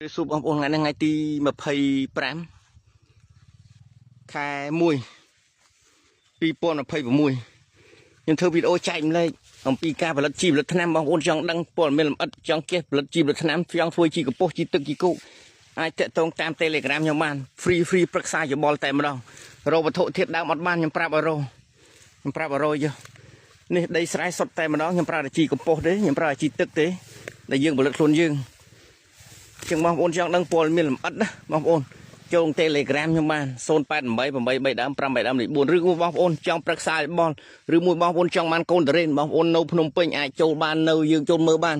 សួរបងប្អូនថ្ងៃនេះថ្ងៃទី25ខែ1 2026ខ្ញុំធ្វើវីដេអូចែកម្លែកអំពីការផលិតជីផលិតថ្នាំបងប្អូនចង់ដឹងព័ត៌មានលម្អិតចង់ចេះផលិតជីផលិតថ្នាំចង់ធ្វើជីកម្ពស់ជីទឹកជីគោកអាចតាក់ទងតាម Telegram ខ្ញុំបាន free free ប្រឹក្សាយោបល់តែម្ដងរកវត្ថុធាតុដើមអត់បានខ្ញុំប្រាប់ឲ្យរកខ្ញុំប្រាប់ឲ្យរកយោនេះដីស្រែសុទ្ធតែម្ដងខ្ញុំប្រើតែជីកម្ពស់ទេខ្ញុំប្រើតែជីទឹកទេដែលយើងផលិតខ្លួនយើងជាងបងប្អូនចង់ដឹងព័ត៌មានលម្អិតណាបងប្អូនចូល Telegram ខ្ញុំបាន088 83ដើម5ដើមលេខ4ឬក៏បងប្អូនចង់ប្រឹក្សាយោបល់ឬមួយបងប្អូនចង់បានកូនតរ៉េនបងប្អូននៅភ្នំពេញអាចចូលបាននៅយើងចូលមើលបាន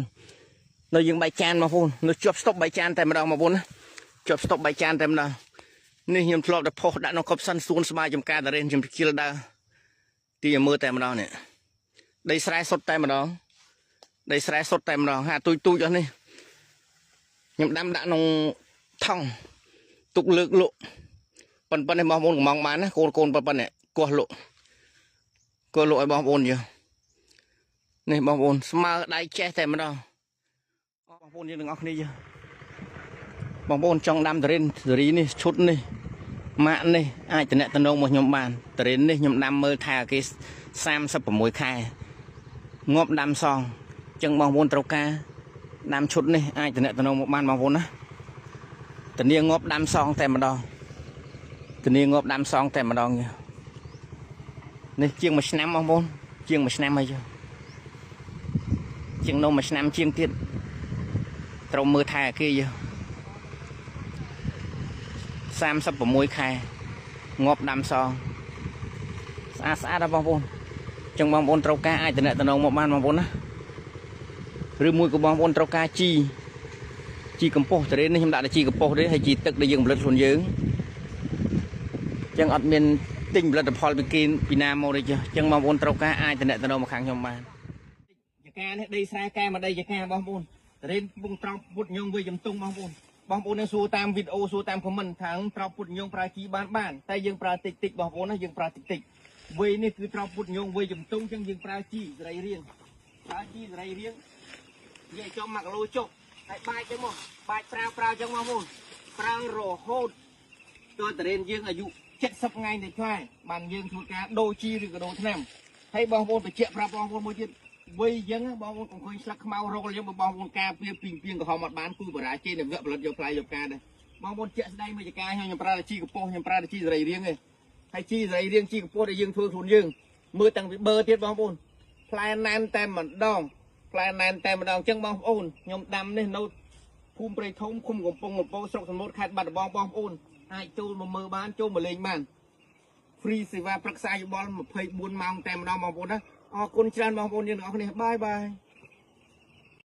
នៅយើងបាយចានបងប្អូននៅជាប់ស្តុបបាយចានតែម្ដងបងប្អូនណាជាប់ស្តុបបាយចានតែម្ដងនេះខ្ញុំធ្លាប់តែផុសដាក់ក្នុងកប់សិនសួនស្បាយចំការតរ៉េនខ្ញុំជិលដើរទីឲ្យមើលតែម្ដងនេះដីស្រែសុទ្ធតែម្ដងដីស្រែសុទ្ធតែម្ដងហាទូចទូចអស់នេះខ្ញុំដាំដាក់ក្នុងថង់ទុកលើកលក់ប៉ុនប៉ុននេះបងប្អូនកំងបានណាកូនកូនប៉ុនប៉ុននេះកោះលក់កោះលក់ឲ្យបងប្អូនយើនេះបងប្អូនស្មើដៃចេះតែម្ដងបងប្អូនយើងទាំងអស់គ្នាយើបងប្អូនចង់ដាំតរិនសេរីនេះឈុតនេះម៉ាក់នេះអាចតំណតំណងមកខ្ញុំបានតរិននេះខ្ញុំដាំមើលថែគេ36ខែងាប់ដាំសងអញ្ចឹងបងប្អូនត្រូវការដាំឈុតនេះអាចតំណតំណងមកបានបងប្អូនណាធានាងាប់ដាំសងតែម្ដងធានាងាប់ដាំសងតែម្ដងនេះជាងមួយឆ្នាំបងប្អូនជាងមួយឆ្នាំហើយជាងនៅមួយឆ្នាំជាងទៀតត្រូវមើលថែគេយោ36ខែងាប់ដាំសងស្អាតស្អាតដល់បងប្អូនចឹងបងប្អូនត្រូវការអាចតំណតំណងមកបានបងប្អូនណាឬមួយក៏បងប្អូនត្រូវការជីជីកម្ពស់តរេននេះខ្ញុំដាក់តែជីកម្ពស់ទេហើយជីទឹកដែលយើងផលិតខ្លួនយើងចឹងអត់មានទិញផលិតផលពីគេពីណាមកទេចឹងបងប្អូនត្រូវការអាចតំណតំណងមកខាងខ្ញុំបានចកានេះដីស្រែកែមកដីចកាបងប្អូនតរេនពុងត្រោបពុតញងវាចំទុងបងប្អូនបងប្អូននឹងសួរតាមវីដេអូសួរតាមខមមិនថាត្រោបពុតញងប្រើជីបានបានតែយើងប្រើតិចតិចបងប្អូនណាយើងប្រើតិចតិចវ័យនេះគឺត្រោបពុតញងវាចំទុងចឹងយើងប្រើជីសរីរាង្គប្រើជីសរីរាង្គនិយាយចំ1គីឡូចុះហើយបាច់ចឹងមកបាច់ប្រើប្រើចឹងមកបងប្រើរហូតដល់តរេនយើងអាយុ70ថ្ងៃទៅផ្លែបានយើងធ្វើការដូរជីឬក៏ដូរថ្នាំហើយបងប្អូនបញ្ជាក់ប្រាប់បងប្អូនមួយទៀតវ័យចឹងបងប្អូនកុំឃើញស្លឹកខ្មៅរកយើងបងប្អូនការពារពីពីងក្រហមអត់បានគូបរាជ័យនៅវគ្គផលិតយកផ្លែយកការដែរបងប្អូនជាក់ស្ដែងមួយចកាខ្ញុំប្រើជីកម្ពស់ខ្ញុំប្រើជីសរីរាង្គឯងហើយជីសរីរាង្គជីកម្ពស់ដែលយើងធ្វើខ្លួនយើងមើលតាំងពីបើទៀតបងប្អូនផ្លែណែនតែម្ដងផ្លែណែនតែម្ដងអញ្ចឹងបងប្អូនខ្ញុំដាំនេះនៅភូមិព្រៃធំឃុំកំពង់លពោស្រុកសមុទ្រខេត្តបាត់ដំបងបងប្អូនអាចចូលមកមើលបានចូលមកលេងបាន free សេវាប្រឹក្សាយោបល់24ម៉ោងតែម្ដងបងប្អូនណាអរគុណច្រើនបងប្អូនយើងទាំងអស់គ្នាបាយបាយ។